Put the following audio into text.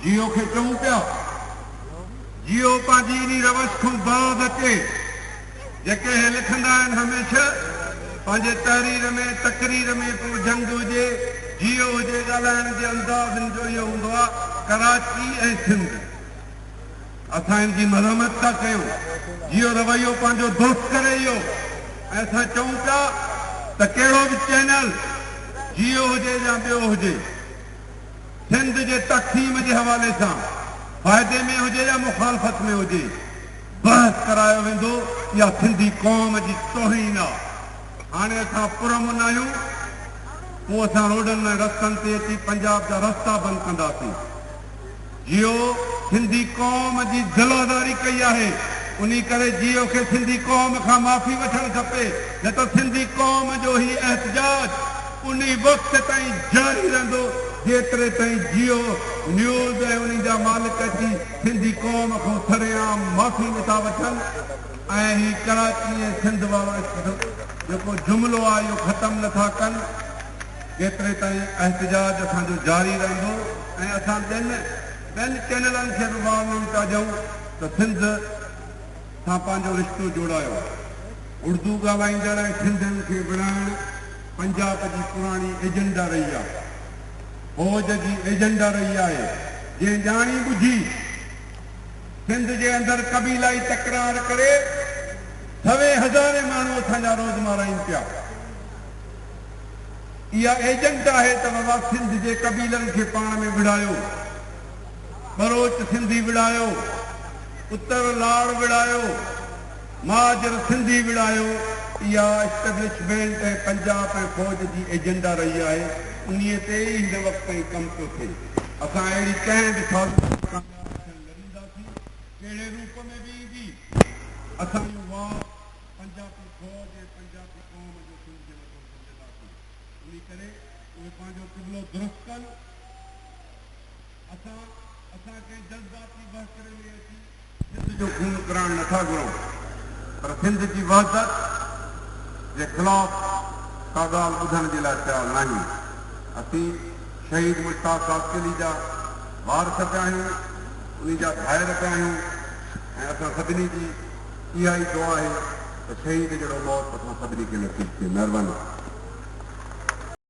جيو کي چئون پيا، جيو پنهنجي انهي روش کان باز اچي، جيڪي هي لکندا آهن هميشه پنهنجي تحرير ۾ تقرير ۾ پوء جنگ هجي، جيو هجي ڳالهائڻ جي انداز هن جو اهو هوندو آهي ڪراچي ۽ سنڌ. اسان هن جي مذمت ٿا ڪيون، جيو رويو پنهنجو درست ڪري اهو ۽ اسان چئون پيا ته ڪهڙو به چينل جيو هجي يا ٻيو هجي، سنڌ جي تقسيم جي حوالي سان فائدي ۾ هجي يا مخالفت ۾ هجي بحث ڪرايو ويندو، اها سنڌي قوم جي توهين آ. هاڻي اسان پرامن آهيون، پوء اسان روڊن ۽ رستن تي اچي پنجاب جا رستا بند ڪنداسين. جيو سنڌي قوم جي دل آزاري ڪئي آهي، انهي ڪري جيو کي سنڌي قوم کان معافي وٺڻ کپي، نه ته سنڌي قوم جو هي احتجاج انهي وقت تائين جاري رهندو جيتري تائين جيو نيوز ۽ انهي جا مالڪ اچي سنڌي قوم کان سرعام معافي نٿا وٺن ۽ هي ڪراچي ۽ سنڌ وارو جيڪو جملو آهي اهو ختم نٿا ڪن. جيتري تائين احتجاج اسان جو جاري رهندو ۽ اسان ٻين ٻين چينلن کي به وارننگ پيا ڏيون ته سنڌ سان پنهنجو رشتو جوڙايو. اردو ڳالهائيندڙ ۽ سنڌين کي وڙهائڻ پنجاب جي پراڻي ايجنڊا رهي آهي. فوج جي ايجنڊا رهي آهي جنهن ڄاڻي ٻجهي سنڌ جي اندر قبيلائي تڪرار ڪري سوين هزارين ماڻهو اسان جا روز مارائين پيا. اها ايجنٽ آهي ته بابا سنڌ جي قبيلن کي پاڻ ۾ وڙهايو، ٻروچ سنڌي وڙهايو، اتر لاڙ وڙهايو، مهاجر سنڌي وڙهايو، اها اسٽيبلشمينٽ ۽ پنجاب ۽ فوج جي ايجنڊا رهي آهي، انهيء تي ئي هن وقت تائين ڪم پيو ٿئي. اسان اهڙي ڪنهن به سازش ۾ ڪامياب ٿيڻ نه ڏينداسين، ڪهڙي روپ ۾ به ايندي، اسان اهو وار پنجابي فوج ۽ پنجابي قوم جو سنڌ جي مٿان سمجهنداسين، انهي ڪري اهي پنهنجو قبلو درست ڪن. اسان اسان ڪنهن جذباتي وهڪري ۾ اچي سنڌ جو خون ڪرائڻ نٿا گهرون، پر سنڌ جي وحدت جي خلاف ڪا ڳالهه ٻڌڻ جي لاء تيار ناهيون. اسين شهيد مشتاق خاصخيلي جا وارث به آهيون، انهي جا ڀائر به آهيون ۽ اسان سڀني جي اها ئي دعا آهي ته شهيد جهڙو موت اسان سڀني کي نصيب ٿئي. مهرباني.